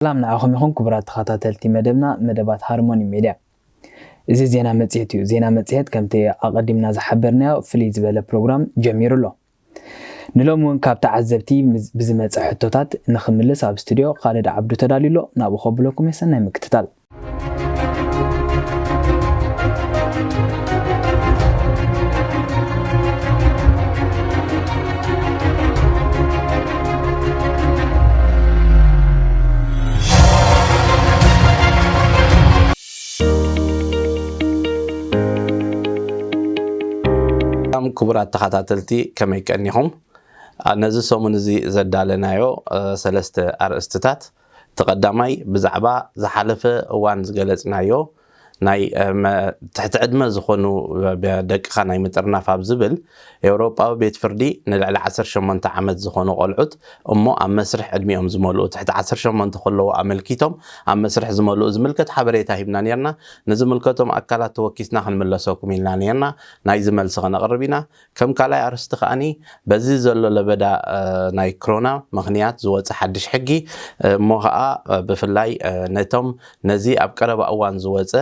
ሰላም ንዓኹም ይኹን ክቡራት ተኸታተልቲ መደብና፣ መደባት ሃርሞኒ ሜድያ። እዚ ዜና መጽሔት እዩ። ዜና መጽሔት ከምቲ ኣቐዲምና ዝሓበርናዮ ፍልይ ዝበለ ፕሮግራም ጀሚሩ ኣሎ። ንሎሚ እውን ካብ ተዓዘብቲ ብዝመጸ ሕቶታት ንኽምልስ ኣብ ስቱድዮ ካልድ ዓብዱ ተዳልዩ ኣሎ። ናብኡ ከብለኩም እየ፣ ሰናይ ምክትታል። ሰላም ክቡራት ተኸታተልቲ፣ ከመይ ቀኒኹም? ኣ፣ ነዚ ሰሙን እዚ ዘዳለናዮ፣ እ፣ ሰለስተ ኣርእስትታት፣ እቲ ቀዳማይ ብዛዕባ ዝሓለፈ እዋን ዝገለጽናዮ ናይ፣ እ፣ መ-፣ ትሕቲ ዕድመ ዝኾኑ ብ-፣ ደቅኻ ናይ ምጥርናፍ ኣብ ዝብል ኤውሮጳዊ ቤት ፍርዲ ንልዕሊ ዓሰርተ ሸሞንተ ዓመት ዝኾኑ ቆልዑት እሞ ኣብ መስርሕ ዕድሚኦም ዝመልኡ ትሕቲ ዓሰርተ ሸሞንተ ከለዉ ኣመልኪቶም ኣብ መስርሕ ዝመልኡ ዝምልከት ሓበሬታ ሂብና ኔርና። ንዝምልከቶም ኣካላት ተወኪስና ክንምለሰኩም ኢልና ኔርና። ናይዚ መልሲ ከነቕርብ ኢና። ከም ካልኣይ ኣርእስቲ ከኣኒ በዚ ዘሎ ለበዳ፣ እ፣ ናይ ክሮና ምኽንያት ዝወጸ ሓድሽ ሕጊ፣ እ፣ እሞ ኸኣ፣ እ፣ ብፍላይ፣ እ፣ ነቶም ነዚ ኣብ ቀረባ እዋን ዝወጸ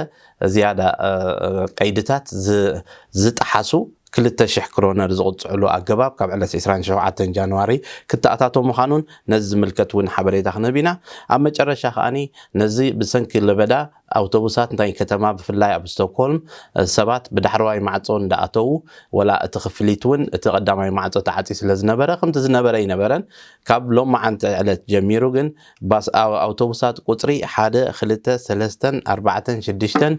ዝያዳ፣ እ፣ እ፣ ቀይድታት ዝ-፣ ዝጠሓሱ ክልተ ሽሕ ክሮነር ዝቕጽዕሉ ኣገባብ ካብ ዕለት ዕስራን ሸውዓተን ጃንዋሪ ክተኣታቶ ምዃኑን ነዚ ዝምልከት እውን ሓበሬታ ክንህብ ኢና። ኣብ መጨረሻ ከኣኒ ነዚ ብሰንኪ ለበዳ ኣውቶቡሳት ናይ ከተማ ብፍላይ ኣብ ስቶክሆልም፣ እ፣ ሰባት ብዳሕረዋይ ማዕጾ እንዳኣተዉ፣ ወላ እቲ ክፍሊት እውን እቲ ቀዳማይ ማዕጾ ተዓጽዩ ስለ ዝነበረ፣ ከምቲ ዝነበረ ኣይነበረን። ካብ ሎማዓንቲ ዕለት ጀሚሩ ግን ባስ፣ ኣው-፣ ኣውቶቡሳት ቁጽሪ ሓደ፣ ክልተ፣ ሰለስተን ኣርባዕተን ሽዱሽተን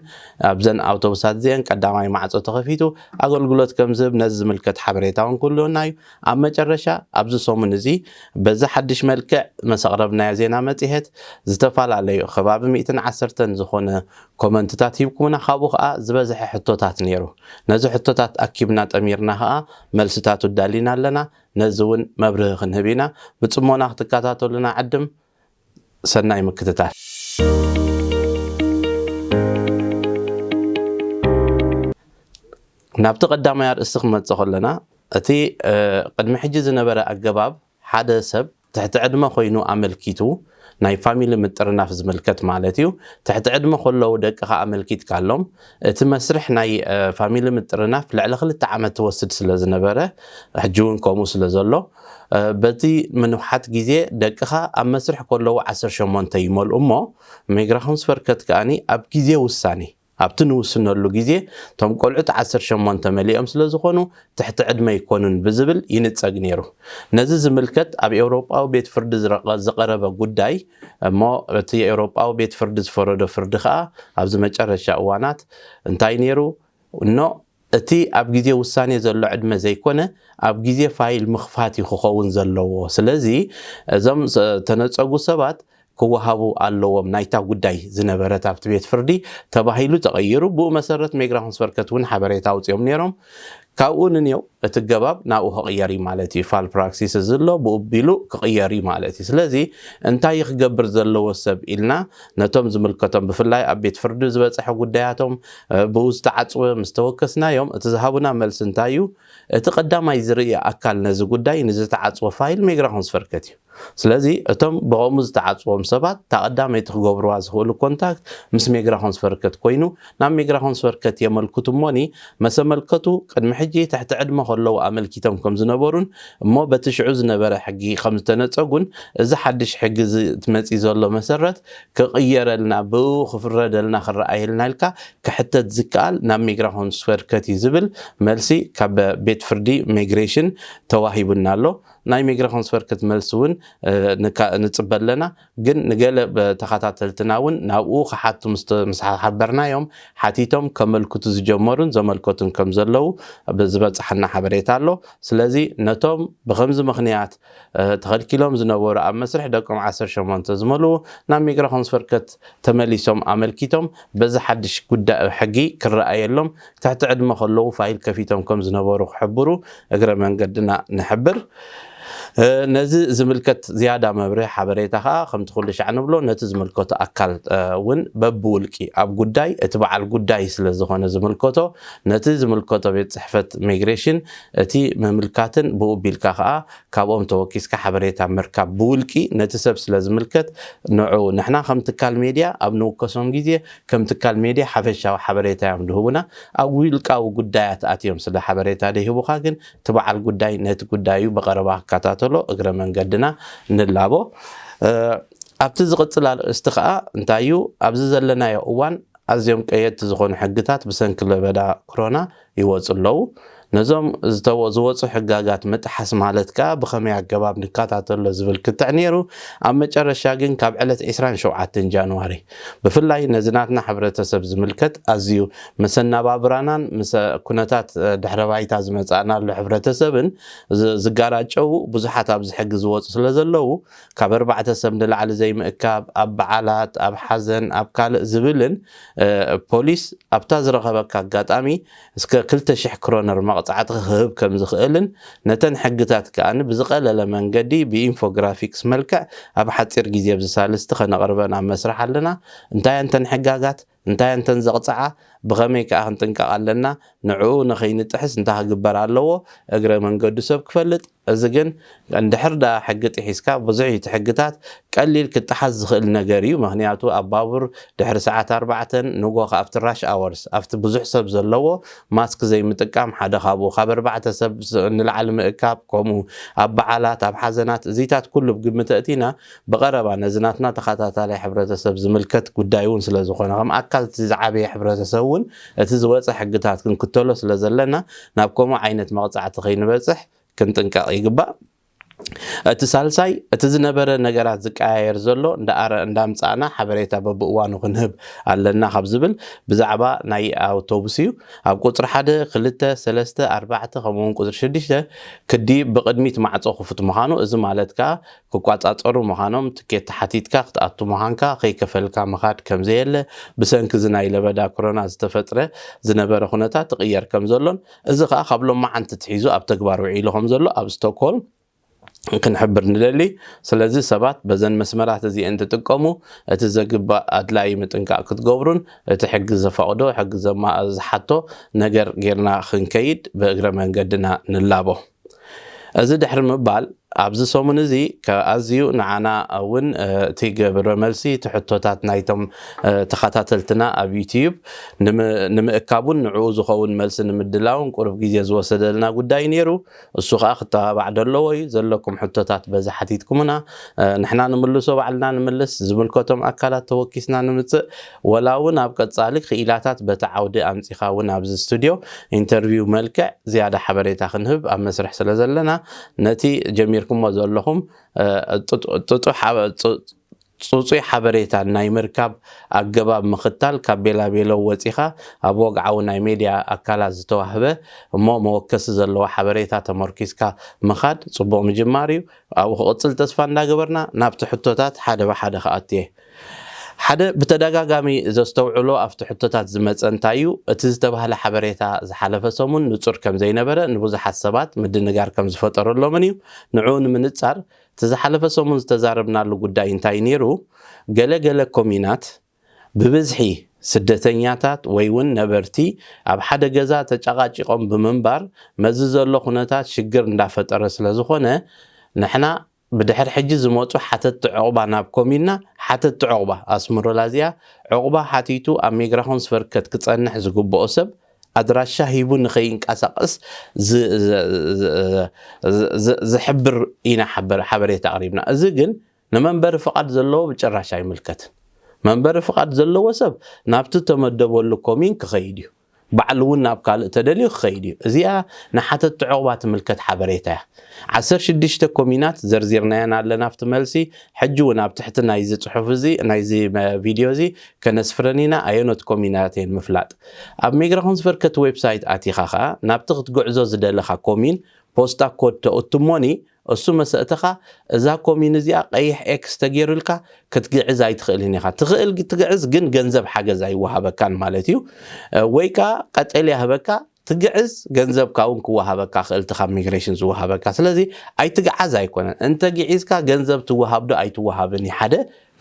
ኣብዘን ኣውቶቡሳት እዚአን ቀዳማይ ማዕጾ ተኸፊቱ ኣገልግሎት ከም ዝህብ ነዚ ዝምልከት ሓበሬታ እውን ክህልወና እዩ። ኣብ መጨረሻ ኣብዚ ሰሙን እዚ በዚ ሓድሽ መልክዕ ምስ ኣቕረብናዮ ዜና መጽሔት ዝተፈላለዩ ከባቢ ሚእትን ዓሰርተን ዝኾነ ኮመንትታት ሂብኩምና፣ ካብኡ ኸኣ ዝበዝሐ ሕቶታት ነይሩ። ነዚ ሕቶታት ኣኪብና ጠሚርና ኸኣ መልስታቱ ኣዳሊና ኣለና። ነዚ እውን መብርሂ ክንህብ ኢና። ብጽሞና ክትከታተሉና ዕድም። ሰናይ ምክትታል። ናብቲ ቀዳማይ ኣርእስቲ ክመጽእ ከለና፣ እቲ፣ እ፣ ቅድሚ ሕጂ ዝነበረ ኣገባብ ሓደ ሰብ ትሕቲ ዕድመ ኮይኑ ኣመልኪቱ ናይ ፋሚሊ ምጥርናፍ ዝምልከት ማለት እዩ። ትሕቲ ዕድመ ከለዉ ደቅኻ ኣመልኪትካሎም፣ እቲ መስርሕ ናይ፣ እ፣ ፋሚሊ ምጥርናፍ ልዕሊ ክልተ ዓመት ትወስድ ስለ ዝነበረ፣ ሕጂ እውን ከምኡ ስለ ዘሎ፣ እ፣ በቲ ምንውሓት ግዜ ደቅኻ ኣብ መስርሕ ከለዉ ዓሰርተ ሸሞንተ ይመልኡ እሞ፣ ሜግራኹም ስፈርከት ከኣኒ ኣብ ግዜ ውሳኔ ኣብቲ ንውስነሉ ግዜ፣ እቶም ቆልዑት ዓሰርተ ሸሞንተ መሊኦም ስለ ዝኾኑ፣ ትሕቲ ዕድመ ኣይኮኑን ብዝብል ይንጸግ ነይሩ። ነዚ ዝምልከት ኣብ ኤውሮጳዊ ቤት ፍርዲ ዝረቐ-፣ ዝቐረበ ጉዳይ እሞ፣ እቲ ኤውሮጳዊ ቤት ፍርዲ ዝፈረዶ ፍርዲ ኸኣ ኣብዚ መጨረሻ እዋናት እንታይ ነይሩ? እኖ፣ እቲ ኣብ ግዜ ውሳኔ ዘሎ ዕድመ ዘይኮነ፣ ኣብ ግዜ ፋይል ምኽፋት እዩ ክኸውን ዘለዎ። ስለዚ፣ እዞም ዝተነጸጉ ሰባት ክወሃቡ ኣለዎም ናይታ ጉዳይ ዝነበረት ኣብቲ ቤት ፍርዲ ተባሂሉ ተቐይሩ። ብኡ መሰረት ሜግራኹም ስፈርከት እውን ሓበሬታ ኣውጺኦም ነይሮም። ካብኡ ንንየው እቲ ገባብ ናብኡ ክቕየር እዩ ማለት እዩ። ፋል ፕራክሲስ እዚ ኣሎ፣ ብኡ ቢሉ ክቕየር እዩ ማለት እዩ። ስለዚ እንታይ እዩ ክገብር ዘለዎ ሰብ ኢልና ነቶም ዝምልከቶም፣ ብፍላይ ኣብ ቤት ፍርዲ ዝበጽሐ ጉዳያቶም፣ እ፣ ብኡ ዝተዓጽወ ምስ ተወከስናዮም፣ እቲ ዝሃቡና መልሲ እንታይ እዩ? እቲ ቀዳማይ ዝርኢ ኣካል ነዚ ጉዳይ ንዝተዓጽወ ፋይል ሜግራኹም ስፈርከት እዩ። ስለዚ እቶም ብኸምኡ ዝተዓጽዎም ሰባት እታ ቀዳመይቲ ክገብርዋ ዝኽእሉ ኮንታክት ምስ ሜግራኹም ስፈርከት ኮይኑ፣ ናብ ሜግራኹም ስፈርከት የመልክቱ እሞኒ፣ መሰመልከቱ ቅድሚ ሕጂ ትሕቲ ዕድመ ከለዉ ኣመልኪቶም ከም ዝነበሩን እሞ በቲ ሽዑ ዝነበረ ሕጊ ከም ዝተነጸጉን፣ እዚ ሓድሽ ሕጊ እዚ እቲ መጺእ ዘሎ መሰረት ክቕየረልና፣ ብኡ ክፍረደልና፣ ክረኣየልና ኢልካ ክሕተት ዝከኣል ናብ ሜግራኹም ስፈርከት እዩ ዝብል መልሲ ካብ ቤት ፍርዲ ሜግሬሽን ተዋሂቡና ኣሎ። ናይ ሜግራኹም ስፈርከት መልሲ እውን፣ እ፣ ንካ-፣ ንጽበ ኣለና። ግን ንገለ ብ-፣ ተኸታተልትና እውን ናብኡ ክሓቱ ምስ ተ-፣ ምስ ሓበርናዮም፣ ሓቲቶም ከመልክቱ ዝጀመሩን ዘመልከቱን ከም ዘለዉ ብ-፣ ዝበጽሓና ሓበሬታ ኣሎ። ስለዚ ነቶም ብኸምዚ ምኽንያት፣ እ፣ ተኸልኪሎም ዝነበሩ፣ ኣብ መስርሕ ደቆም ዓሰርተ ሸሞንተ ዝመልኡ፣ ናብ ሜግራኹም ስፈርከት ተመሊሶም ኣመልኪቶም በዚ ሓድሽ ጉዳይ ሕጊ ክረኣየሎም፣ ትሕቲ ዕድመ ከለዉ ፋይል ከፊቶም ከም ዝነበሩ ክሕብሩ እግረ መንገድና ንሕብር። ነዚ ዝምልከት ዝያዳ መብርህ ሓበሬታ ከዓ ከምቲ ኩሉ ሻዕ ንብሎ ነቲ ዝምልከቶ ኣካል እውን በብውልቂ ኣብ ጉዳይ እቲ በዓል ጉዳይ ስለ ዝኾነ ዝምልከቶ ነቲ ዝምልከቶ ቤት ፅሕፈት ሚግሬሽን እቲ ምምልካትን ብኡ ቢልካ ከዓ ካብኦም ተወኪስካ ሓበሬታ ምርካብ ብውልቂ ነቲ ሰብ ስለ ዝምልከት ንዑ ንሕና ከም ትካል ሜድያ ኣብ ንውከሶም ግዜ ከም ትካል ሜድያ ሓፈሻዊ ሓበሬታ እዮም ዝህቡና። ኣብ ውልቃዊ ጉዳያት ኣትዮም ስለ ሓበሬታ ደይህቡካ ግን እቲ በዓል ጉዳይ ነቲ ጉዳዩ ብቐረባ ክከታተሎ እግረ መንገድና ንላቦ። ኣብቲ ዝቕፅል ኣርእስቲ ከዓ እንታይ እዩ? ኣብዚ ዘለናዮ እዋን ኣዝዮም ቀየድቲ ዝኾኑ ሕግታት ብሰንኪ ለበዳ ክሮና ይወፁ ኣለዉ። ነዞም ዝተወ- ዝወፁ ሕጋጋት ምጥሓስ ማለት ከዓ ብኸመይ ኣገባብ ንከታተሎ ዝብል ክትዕ ነይሩ። ኣብ መጨረሻ ግን ካብ ዕለት ዕስራን ሸውዓተን ጃንዋሪ ብፍላይ ነዚ ናትና ሕብረተሰብ ዝምልከት ኣዝዩ መሰናባብራናን ምስ ኩነታት ድሕረ ባይታ ዝመፃእናሉ ሕብረተሰብን ዝጋራጨው ብዙሓት ኣብዚ ሕጊ ዝወፁ ስለ ዘለዉ ካብ ኣርባዕተ ሰብ ንላዕሊ ዘይምእካብ ኣብ በዓላት ኣብ ሓዘን ኣብ ካልእ ዝብልን ፖሊስ ኣብታ ዝረኸበካ ኣጋጣሚ እስከ ክልተ ሽሕ ክሮነር መቕፃዕቲ ክህብ ከም ዝኽእልን ነተን ሕግታት ከኣ ብዝቐለለ መንገዲ ብኢንፎግራፊክስ መልክዕ ኣብ ሓፂር ግዜ ብዝሳልስቲ ከነቕርበን ኣብ መስርሕ ኣለና። እንታይ እንተን ሕጋጋት እንታይ እንተን ዘቕፅዓ ብኸመይ ከኣ ክንጥንቀቕ ኣለና ንዕኡ ንኸይንጥሕስ እንታይ ክግበር ኣለዎ እግረ መንገዱ ሰብ ክፈልጥ እዚ ግን እንድሕር ዳ ሕጊ ጥሒስካ ብዙሕ እቲ ሕግታት ቀሊል ክጠሓስ ዝኽእል ነገር እዩ ምክንያቱ ኣብ ባቡር ድሕሪ ሰዓት ኣርባዕተን ንጎ ከኣ ኣብቲ ራሽ ኣወርስ ኣብቲ ብዙሕ ሰብ ዘለዎ ማስክ ዘይምጥቃም ሓደ ካብኡ ካብ ኣርባዕተ ሰብ ንላዕሊ ምእካብ ከምኡ ኣብ በዓላት ኣብ ሓዘናት እዚታት ኩሉ ብግምት ኣእቲና ብቐረባ ነዚ ናትና ተኸታታላይ ሕብረተሰብ ዝምልከት ጉዳይ እውን ስለ ዝኾነ ከም ኣካል እቲ ዝዓበየ ሕብረተሰብ እውን እቲ ዝወፀ ሕግታት ክንክተሎ ስለ ዘለና ናብ ከምኡ ዓይነት መቕፃዕቲ ከይንበፅሕ ክንጥንቀቕ ይግባእ። እቲ ሳልሳይ እቲ ዝነበረ ነገራት ዝቀያየር ዘሎ እንዳኣረ እንዳምፃእና ሓበሬታ በብእዋኑ ክንህብ ኣለና ካብ ዝብል ብዛዕባ ናይ ኣውቶቡስ እዩ። ኣብ ቁፅሪ ሓደ ክልተ ሰለስተ ኣርባዕተ ከምኡውን ቁፅሪ ሽዱሽተ ክዲ ብቅድሚት ማዕፆ ክፉት ምዃኑ እዚ ማለት ከዓ ክቋፃፀሩ ምዃኖም ትኬት ተሓቲትካ ክትኣቱ ምዃንካ ከይከፈልካ ምኻድ ከምዘየለ ብሰንኪ እዚ ናይ ለበዳ ኮሮና ዝተፈጥረ ዝነበረ ኩነታት ትቕየር ከምዘሎን እዚ ከዓ ካብ ሎማዓንቲ ትሒዙ ኣብ ተግባር ውዒሉ ከምዘሎ ኣብ ስቶክሆልም ክንሕብር ንደሊ። ስለዚ ሰባት በዘን መስመራት እዚአን ትጥቀሙ እቲ ዘግባእ ኣድላዪ ምጥንቃቕ ክትገብሩን እቲ ሕጊ ዘፈቕዶ ሕጊ ዝሓቶ ነገር ጌርና ክንከይድ ብእግረ መንገድና ንላቦ። እዚ ድሕሪ ምባል ኣብዚ ሰሙን እዚ ኣዝዩ ንዓና እውን እቲ ገብረ መልሲ እቲ ሕቶታት ናይቶም ተኸታተልትና ኣብ ዩትዩብ ንምእካቡን ንዕኡ ዝኸውን መልሲ ንምድላውን ቁሩብ ግዜ ዝወሰደልና ጉዳይ ነይሩ። እሱ ከዓ ክተባባዕ ደለዎ እዩ ዘለኩም ሕቶታት በዚ ሓቲትኩምና ንሕና ንምልሶ ባዕልና ንምልስ ዝምልከቶም ኣካላት ተወኪስና ንምፅእ ወላ እውን ኣብ ቀፃሊ ክኢላታት በቲ ዓውዲ ኣምፂኻ እውን ኣብዚ ስቱድዮ ኢንተርቪው መልክዕ ዝያዳ ሓበሬታ ክንህብ ኣብ መስርሕ ስለ ዘለና ነቲ ጀሚርኩሞ ዘለኹም ጥጡሕ ፅፁይ ሓበሬታ ናይ ምርካብ ኣገባብ ምኽታል ካብ ቤላቤሎ ወፂኻ ኣብ ወግዓዊ ናይ ሜድያ ኣካላት ዝተዋህበ እሞ መወከሲ ዘለዎ ሓበሬታ ተመርኪስካ ምኻድ ፅቡቕ ምጅማር እዩ። ኣብኡ ክቕፅል ተስፋ እንዳገበርና ናብቲ ሕቶታት ሓደ ብሓደ ክኣቱ እየ። ሓደ ብተደጋጋሚ ዘስተውዕሎ ኣብቲ ሕቶታት ዝመፀ እንታይ እዩ እቲ ዝተባህለ ሓበሬታ ዝሓለፈ ሰሙን ንፁር ከም ዘይነበረ ንብዙሓት ሰባት ምድንጋር ከም ዝፈጠረሎምን እዩ። ንዕኡ ንምንፃር እቲ ዝሓለፈ ሰሙን ዝተዛረብናሉ ጉዳይ እንታይ ነይሩ? ገለ ገለ ኮሚናት ብብዝሒ ስደተኛታት ወይ እውን ነበርቲ ኣብ ሓደ ገዛ ተጨቓጪቖም ብምንባር መዚ ዘሎ ኩነታት ሽግር እንዳፈጠረ ስለ ዝኾነ ንሕና ብድሕር ሕጂ ዝመፁ ሓተቲ ዕቑባ ናብ ኮሚና ሓተቲ ዕቑባ ኣስምሮላ እዚኣ ዕቑባ ሓቲቱ ኣብ ሜግራኾንስፈርከት ክፀንሕ ዝግብኦ ሰብ ኣድራሻ ሂቡ ንኸይንቀሳቐስ ዝሕብር ኢና ሓበሬታ ኣቕሪብና። እዚ ግን ንመንበሪ ፍቓድ ዘለዎ ብጭራሽ ኣይምልከትን። መንበሪ ፍቓድ ዘለዎ ሰብ ናብቲ ተመደበሉ ኮሚን ክኸይድ እዩ። ባዕሉ እውን ናብ ካልእ ተደልዩ ክኸይድ እዩ። እዚኣ ንሓተቲ ዕቑባ ትምልከት ሓበሬታ እያ። ዓሰርተ ሽዱሽተ ኮሚናት ዘርዚርናየን ኣለና ኣብቲ መልሲ። ሕጂ እውን ኣብ ትሕቲ ናይዚ ፅሑፍ እዚ ናይዚ ቪድዮ እዚ ከነስፍረን ኢና። ኣየኖት ኮሚናት እየን ምፍላጥ። ኣብ ሜግራኾንስፈርከት ዌብሳይት ኣቲኻ ኸዓ ናብቲ ክትግዕዞ ዝደለኻ ኮሚን ፖስታ ኮድ ተእቱ እሞኒ እሱ መሰእተኻ እዛ ኮሚን እዚኣ ቀይሕ ኤክስ ተገይሩልካ ክትግዕዝ ኣይትኽእልን ኢኻ። ትኽእል ትግዕዝ ግን ገንዘብ ሓገዝ ኣይወሃበካን ማለት እዩ። ወይ ከዓ ቀጠልያ ህበካ ትግዕዝ ገንዘብካ እውን ክወሃበካ ክእል እቲ ካብ ሚግሬሽን ዝወሃበካ። ስለዚ ኣይትግዓዝ ኣይኮነን፣ እንተ ግዒዝካ ገንዘብ ትወሃብ ዶ ኣይትወሃብን እዩ ሓደ።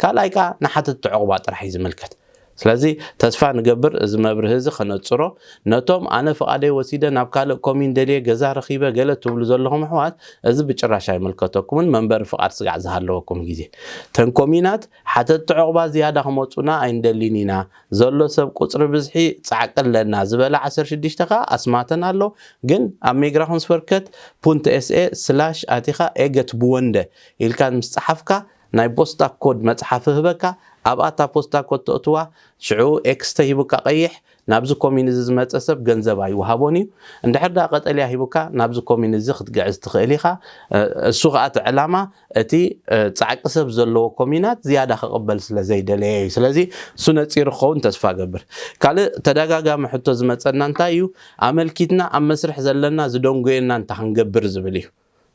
ካልኣይ ከዓ ንሓተትቲ ዕቑባ ጥራሕ እዩ ዝምልከት። ስለዚ ተስፋ ንገብር እዚ መብርሂ እዚ ከነጽሮ፣ ነቶም ኣነ ፍቓደይ ወሲደ ናብ ካልእ ኮሚን ደልየ ገዛ ረኺበ ገለ ትብሉ ዘለኹም ኣሕዋት፣ እዚ ብጭራሽ ኣይምልከተኩምን። መንበሪ ፍቓድ ስጋዕ ዝሃለወኩም ግዜ እተን ኮሚናት ሓተትቲ ዕቑባ ዝያዳ ክመጹና ኣይንደሊን ኢና፣ ዘሎ ሰብ ቁጽሪ ብዝሒ ጻዕቂ ኣለና ዝበለ ዓሰርተ ሽዱሽተ ከኣ ኣስማተን ኣሎ። ግን ኣብ ሜግራኹንስቨርከት ፑንት ኤስኤ ስላሽ ኣቲኻ ኤገት ብወንደ ኢልካ ምስ ጸሓፍካ ናይ ፖስታ ኮድ መጽሓፍ ህበካ። ኣብኣ እታ ፖስታ ኮድ ተእትዋ፣ ሽዑ ኤክስ ተሂቡካ ቀይሕ፣ ናብዚ ኮሚን እዚ ዝመጸ ሰብ ገንዘብ ኣይወሃቦን እዩ። እንድሕር ደኣ ቀጠልያ ሂቡካ ናብዚ ኮሚን እዚ ክትግዕዝ ትኽእል ኢኻ። እሱ ከኣ እቲ ዕላማ እቲ ጻዕቂ ሰብ ዘለዎ ኮሚናት ዝያዳ ክቕበል ስለ ዘይደለየ እዩ። ስለዚ እሱ ነጺሩ ክኸውን ተስፋ ገብር። ካልእ ተደጋጋሚ ሕቶ ዝመጸና እንታይ እዩ? ኣመልኪትና ኣብ መስርሕ ዘለና ዝደንጎየና እንታይ ክንገብር ዝብል እዩ።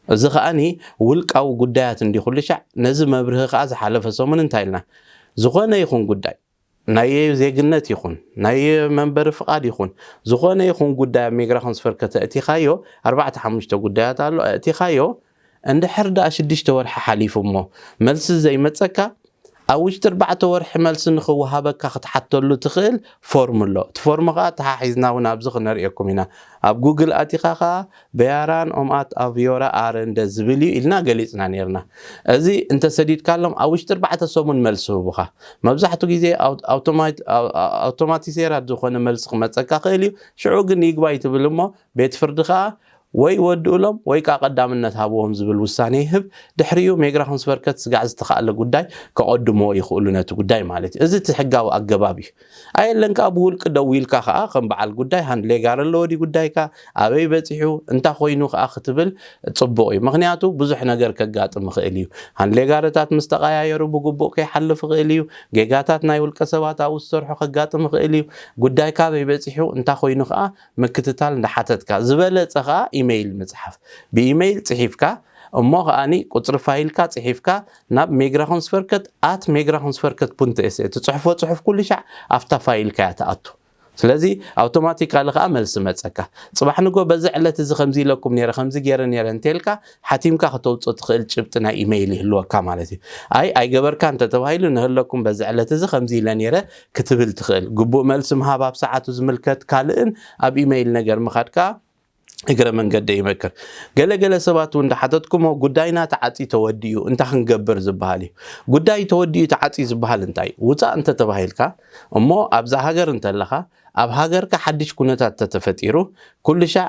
እዚ ከኣኒ ውልቃዊ ጉዳያት እንዲ ኩሉ ሻዕ። ነዚ መብርሂ ከኣ ዝሓለፈ ሰሙን እንታይ ኢልና? ዝኾነ ይኹን ጉዳይ፣ ናይ ዜግነት ይኹን ናይ መንበሪ ፍቓድ ይኹን፣ ዝኾነ ይኹን ጉዳይ ኣብ ሜግራኹንስቨርከት ኣእቲኻዮ፣ ኣርባዕተ ሓሙሽተ ጉዳያት ኣሎ ኣእቲኻዮ። እንድሕር ደኣ ሽዱሽተ ወርሒ ሓሊፉ እሞ መልሲ ዘይመጸካ፣ ኣብ ውሽጢ ኣርባዕተ ወርሒ መልሲ ንኽወሃበካ ክትሓተሉ ትኽእል ፎርም ኣሎ። እቲ ፎርም ከኣ ተሓሒዝና እውን ኣብዚ ክነርእየኩም ኢና። ኣብ ጉግል ኣቲኻ ከኣ በያራን ኦምኣት ኣቭዮራ ኣረንደ ዝብል እዩ ኢልና ገሊጽና ነይርና። እዚ እንተሰዲድካሎም ኣብ ውሽጢ ኣርባዕተ ሰሙን መልሲ ህቡኻ። መብዛሕቱ ግዜ ኣውቶማቲሴራት ዝኾነ መልሲ ክመጸካ ክእል እዩ። ሽዑ ግን ይግባይ ትብል እሞ ቤት ፍርዲ ከኣ ወይ ወድኡሎም ወይ ከኣ ቀዳምነት ሃብዎም ዝብል ውሳኔ ይህብ። ድሕሪኡ ሜግራኹንስቨርከት ስጋዕ ዝተኻእለ ጉዳይ ከቐድሞ ይኽእሉ ነቲ ጉዳይ ማለት እዩ። እዚ እቲ ሕጋዊ ኣገባብ እዩ። ኣየለን ከኣ ብውልቂ ደዊልካ ከኣ ከም በዓል ጉዳይ ሃንድሌጋር ኣለዎ ድዩ ጉዳይካ፣ ኣበይ በጺሑ፣ እንታ ኮይኑ ከኣ ክትብል ጽቡቕ እዩ። ምኽንያቱ ብዙሕ ነገር ከጋጥም ይኽእል እዩ። ሃንድሌጋርታት ምስ ተቐያየሩ ብግቡእ ከይሓልፍ ይኽእል እዩ። ጌጋታት ናይ ውልቀ ሰባት ኣብኡ ዝሰርሑ ከጋጥም ይኽእል እዩ። ጉዳይካ ኣበይ በጺሑ፣ እንታ ኮይኑ ከኣ ምክትታል እንዳሓተትካ፣ ዝበለጸ ከኣ ኢሜይል ምጽሓፍ። ብኢሜይል ጽሒፍካ እሞ ከኣኒ ቁጽሪ ፋይልካ ጽሒፍካ ናብ ሜግራኹንስቨርከት ኣት ሜግራኹንስቨርከት ፑንት ኤስኤ ትጽሕፎ ጽሑፍ ኩሉ ሻዕ ኣብታ ፋይልካ እያ ትኣቱ። ስለዚ ኣውቶማቲካሊ ከኣ መልሲ መጸካ። ጽባሕ ንጎ በዚ ዕለት እዚ ከምዚ ኢለኩም ነይረ፣ ከምዚ ገይረ ነይረ እንተልካ ሓቲምካ ከተውጽኦ ትኽእል ጭብጢ ናይ ኢሜይል ይህልወካ ማለት እዩ። ኣይ ኣይገበርካ እንተተባሂሉ ንህለኩም በዚ ዕለት እዚ ከምዚ ኢለ ነይረ ክትብል ትኽእል። ግቡእ መልሲ ምሃብ ኣብ ሰዓቱ ዝምልከት ካልእን ኣብ ኢሜይል ነገር ምኻድ ከኣ እግረ መንገደ ይመክር። ገለገለ ሰባት እውን እንዳሓተትኩሞ ጉዳይና ተዓጺ ተወዲኡ እንታይ ክንገብር ዝበሃል እዩ። ጉዳይ ተወዲኡ ተዓጺ ዝበሃል እንታይ እዩ? ውጻእ እንተተባሂልካ እሞ ኣብዛ ሃገር እንተለኻ ኣብ ሃገርካ ሓድሽ ኩነታት ተተፈጢሩ ኩሉ ሻዕ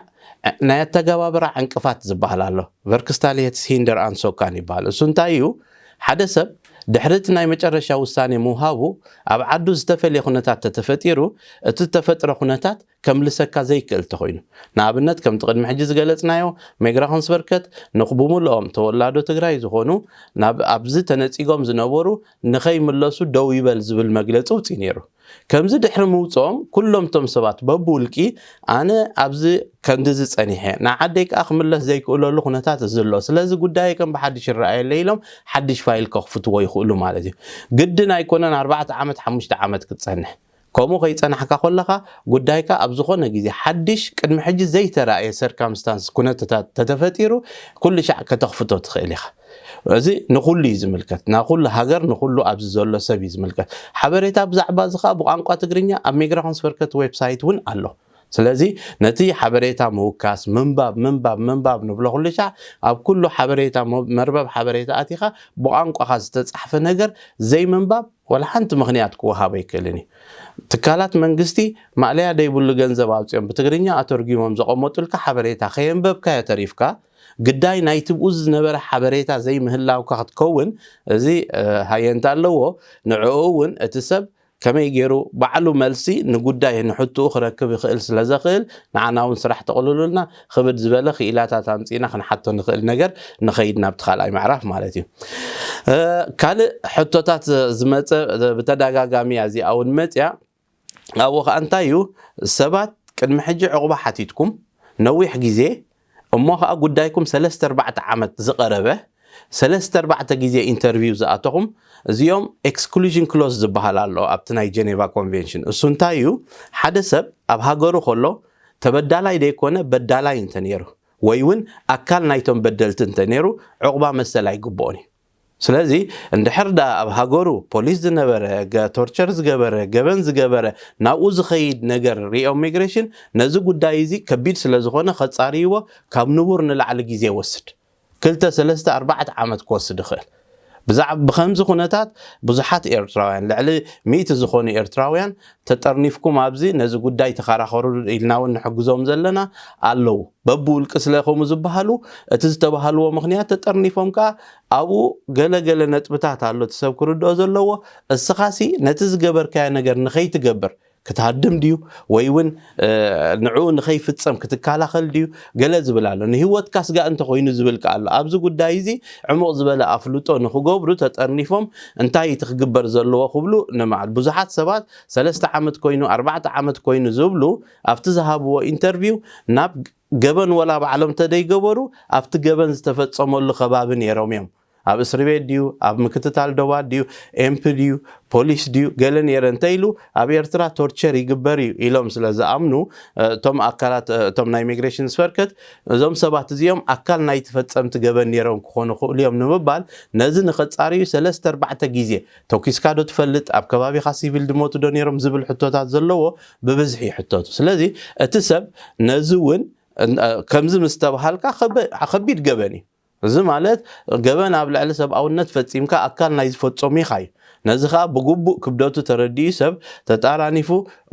ናይ ኣተገባብራ ዕንቅፋት ዝበሃል ኣሎ። ቨርክስታልየትስ ሂንደር ኣንሶካን ይበሃል። እሱ እንታይ እዩ? ሓደ ሰብ ድሕሪ እቲ ናይ መጨረሻ ውሳኔ ምውሃቡ ኣብ ዓዱ ዝተፈልየ ኩነታት ተተፈጢሩ እቲ ዝተፈጥረ ኩነታት ከምልሰካ ዘይክእል ተኾይኑ፣ ንኣብነት ከምቲ ቅድሚ ሕጂ ዝገለጽናዮ ሜግራኹንስቨርከት ንብምልኦም ተወላዶ ትግራይ ዝኾኑ ናብ ኣብዚ ተነጺጎም ዝነበሩ ንኸይምለሱ ደው ይበል ዝብል መግለጺ ውጽኢ ነይሩ። ከምዚ ድሕሪ ምውጽኦም ኩሎም እቶም ሰባት በብውልቂ ኣነ ኣብዚ ከምዚ ዝጸኒሐ ንዓደይ ከኣ ክምለስ ዘይክእለሉ ኩነታት እዚ ኣሎ፣ ስለዚ ጉዳይ ከም ብሓድሽ ይረኣየለ ኢሎም ሓድሽ ፋይል ከኽፍትዎ ይኽእሉ ማለት እዩ። ግድን ኣይኮነን ኣርባዕተ ዓመት ሓሙሽተ ዓመት ክትጸንሕ። ከምኡ ከይጸናሕካ ከለኻ ጉዳይካ ኣብ ዝኾነ ግዜ ሓድሽ ቅድሚ ሕጂ ዘይተራእየ ሰርከምስታንስ ኩነትታት ተተፈጢሩ ኩሉ ሻዕ ከተኽፍቶ ትኽእል ኢኻ። እዚ ንኹሉ እዩ ዝምልከት፣ ንኹሉ ሃገር ንኹሉ ኣብዚ ዘሎ ሰብ እዩ ዝምልከት። ሓበሬታ ብዛዕባ እዚ ከዓ ብቋንቋ ትግርኛ ኣብ ሜግራኹንስቨርከት ዌብሳይት እውን ኣሎ። ስለዚ ነቲ ሓበሬታ ምውካስ ምንባብ ምንባብ ምንባብ ንብሎ ኩሉ ሻዕ ኣብ ኩሉ ሓበሬታ መርበብ ሓበሬታ ኣቲኻ ብቋንቋኻ ዝተጻሕፈ ነገር ዘይምንባብ ወላ ሓንቲ ምኽንያት ክወሃብ ኣይክእልን እዩ። ትካላት መንግስቲ ማእለያ ደይብሉ ገንዘብ ኣውፅኦም ብትግርኛ ኣተርጉሞም ዘቐመጡልካ ሓበሬታ ከየንበብካዮ ተሪፍካ ግዳይ ናይ ትብኡ ዝነበረ ሓበሬታ ዘይምህላውካ ክትከውን እዚ ሃየንታ ኣለዎ። ንዕኡ እውን እቲ ሰብ ከመይ ገይሩ ባዕሉ መልሲ ንጉዳይ ንሕትኡ ክረክብ ይኽእል ስለ ዘኽእል ንዓና እውን ስራሕ ተቕልሉልና ክብድ ዝበለ ክኢላታት ኣምፂእና ክንሓቶ ንኽእል ነገር ንኸይድ ናብቲ ካልኣይ ምዕራፍ ማለት እዩ። ካልእ ሕቶታት ዝመፀ ብተደጋጋሚ እያ እዚኣ እውን መፅያ ኣብኡ ከዓ እንታይ እዩ ሰባት ቅድሚ ሕጂ ዕቑባ ሓቲትኩም ነዊሕ ግዜ እሞ ከዓ ጉዳይኩም ሰለስተ ኣርባዕተ ዓመት ዝቐረበ ሰለስተ ኣርባዕተ ግዜ ኢንተርቪው ዝኣተኹም እዚኦም exclusion clause ዝበሃል ኣሎ ኣብቲ ናይ ጀኔቫ ኮንቬንሽን እሱ እንታይ እዩ ሓደ ሰብ ኣብ ሃገሩ ከሎ ተበዳላይ ዘይኮነ በዳላይ እንተነይሩ ወይ እውን ኣካል ናይቶም በደልቲ እንተነይሩ ዕቑባ መሰል ኣይግብኦን እዩ። ስለዚ እንድሕር ደኣ ኣብ ሃገሩ ፖሊስ ዝነበረ፣ ገ- ቶርቸር ዝገበረ፣ ገበን ዝገበረ ናብኡ ዝኸይድ ነገር ሪኦ ኢሚግሬሽን ነዚ ጉዳይ እዚ ከቢድ ስለ ዝኾነ ከጻርይዎ ካብ ንቡር ንላዕሊ ግዜ ይወስድ። ክልተ ሰለስተ ኣርባዕተ ዓመት ክወስድ ይኽእል። ብዛዕባ ብከምዚ ኩነታት ብዙሓት ኤርትራውያን ልዕሊ ሚእቲ ዝኾኑ ኤርትራውያን ተጠርኒፍኩም ኣብዚ ነዚ ጉዳይ ተኸራኸሩ ኢልና እውን ንሕግዞም ዘለና ኣለዉ። በብውልቂ ስለ ከምኡ ዝበሃሉ እቲ ዝተባሃልዎ ምኽንያት ተጠርኒፎም ከኣ ኣብኡ ገለገለ ነጥብታት ኣሎ እቲ ሰብ ክርድኦ ዘለዎ። እስኻሲ ነቲ ዝገበርካዮ ነገር ንኸይትገብር ክትሃድም ድዩ ወይ እውን ንዕኡ ንኸይፍጸም ክትከላኸል ድዩ ገለ ዝብል ኣሎ። ንህይወትካ ስጋእ እንተኾይኑ ዝብል ከኣ ኣሎ። ኣብዚ ጉዳይ እዚ ዕሙቕ ዝበለ ኣፍልጦ ንኽገብሩ ተጠርኒፎም እንታይ እቲ ክግበር ዘለዎ ክብሉ ንመዓል። ብዙሓት ሰባት ሰለስተ ዓመት ኮይኑ ኣርባዕተ ዓመት ኮይኑ ዝብሉ ኣብቲ ዝሃብዎ ኢንተርቪው ናብ ገበን ወላ ባዕሎም ተደይገበሩ ኣብቲ ገበን ዝተፈጸመሉ ከባቢ ነይሮም እዮም። ኣብ እስሪ ቤት ድዩ ኣብ ምክትታል ዶባት ድዩ ኤምፕ ድዩ ፖሊስ ድዩ ገለ ነይረ እንተ ኢሉ ኣብ ኤርትራ ቶርቸር ይግበር እዩ ኢሎም ስለ ዝኣምኑ እቶም ኣካላት እቶም ናይ ኢሚግሬሽን ስፈርከት እዞም ሰባት እዚኦም ኣካል ናይ ተፈጸምቲ ገበን ነይሮም ክኾኑ ክእሉ እዮም ንምባል ነዚ ንኸጻርዩ ሰለስተ ኣርባዕተ ግዜ ተኪስካ ዶ ትፈልጥ ኣብ ከባቢኻ ሲቪል ድሞቱ ዶ ነይሮም ዝብል ሕቶታት ዘለዎ ብብዝሒ ይሕተቱ። ስለዚ እቲ ሰብ ነዚ እውን ከምዚ ምስ ተባሃልካ ከቢድ ገበን እዩ። እዚ ማለት ገበን ኣብ ልዕሊ ሰብኣውነት ፈጺምካ ኣካል ናይ ዝፈጸሙ ኢኻ እዩ። ነዚ ኸኣ ብግቡእ ክብደቱ ተረዲኡ ሰብ ተጣራኒፉ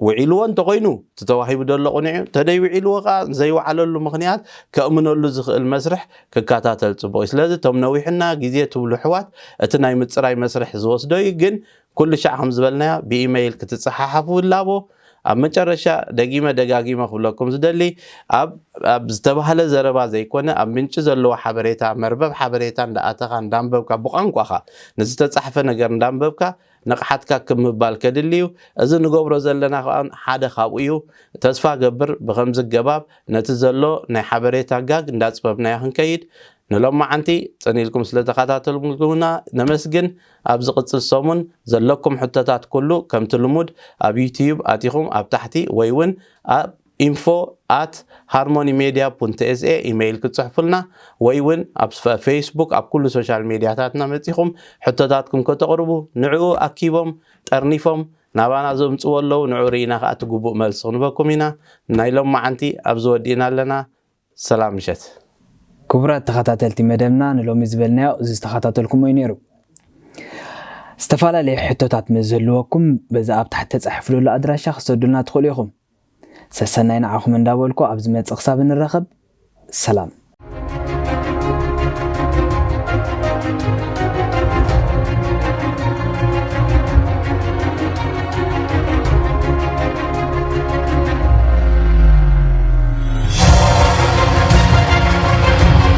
ውዒልዎ እንተኾይኑ እቲ ተዋሂቡ ዘሎ ቅኑዕ እዩ። ተደይ ውዒልዎ ኸኣ ዘይወዓለሉ ምኽንያት ከእምነሉ ዝኽእል መስርሕ ክከታተል ጽቡቕ እዩ። ስለዚ እቶም ነዊሕና ግዜ ትብሉ ኣሕዋት እቲ ናይ ምጽራይ መስርሕ ዝወስዶ እዩ። ግን ኩሉ ሻዕ ከም ዝበልናዮ ብኢመይል ክትጸሓሓፉ ይላቦ። ኣብ መጨረሻ ደጊመ ደጋጊመ ክብለኩም ዝደሊ ኣብ ኣብ ዝተባህለ ዘረባ ዘይኮነ ኣብ ምንጪ ዘለዎ ሓበሬታ መርበብ ሓበሬታ እንዳኣተኻ እንዳንበብካ ብቋንቋኻ ንዝተጻሕፈ ነገር እንዳንበብካ ንቕሓትካ ክምባል ከድሊ እዩ። እዚ ንገብሮ ዘለና ከዓ ሓደ ካብኡ እዩ። ተስፋ ገብር ብከምዚ ገባብ ነቲ ዘሎ ናይ ሓበሬታ ጋግ እንዳጽበብናዮ ክንከይድ ንሎማዓንቲ ጽን ኢልኩም ስለ ተኸታተልኩምና ነመስግን። ኣብ ዝቕጽል ሰሙን ዘለኩም ሕቶታት ኩሉ ከምቲ ልሙድ ኣብ ዩትዩብ ኣቲኹም ኣብ ታሕቲ ወይ እውን ኣብ info at harmony media dot t s a ኢሜይል ክትጽሕፉልና ወይ እውን ኣብ ፈ- ፌስቡክ ኣብ ኩሉ ሶሻል ሜድያታትና መጺኹም ሕቶታትኩም ከተቕርቡ ንዕኡ ኣኪቦም ጠርኒፎም ናባና ዘምጽዎ ኣለዉ። ንዕኡ ርኢና ከኣ እቲ ግቡእ መልሲ ክንበኩም ኢና። ናይ ሎማዓንቲ ኣብዚ ወዲእና ኣለና። ሰላም ምሸት። ክቡራት ተኸታተልቲ መደብና ንሎሚ ዝበልናዮ እዚ ዝተኸታተልኩሞ እዩ ነይሩ። ዝተፈላለዩ ሕቶታት ምስ ዝህልወኩም በዚ ኣብ ታሕቲ ተጻሒፉ ዘሎ ኣድራሻ ክሰዱልና ትኽእሉ ኢኹም። ሰሰናይ ንዓኹም እንዳበልኩ ኣብ ዝመጽእ ክሳብ እንራኸብ ሰላም።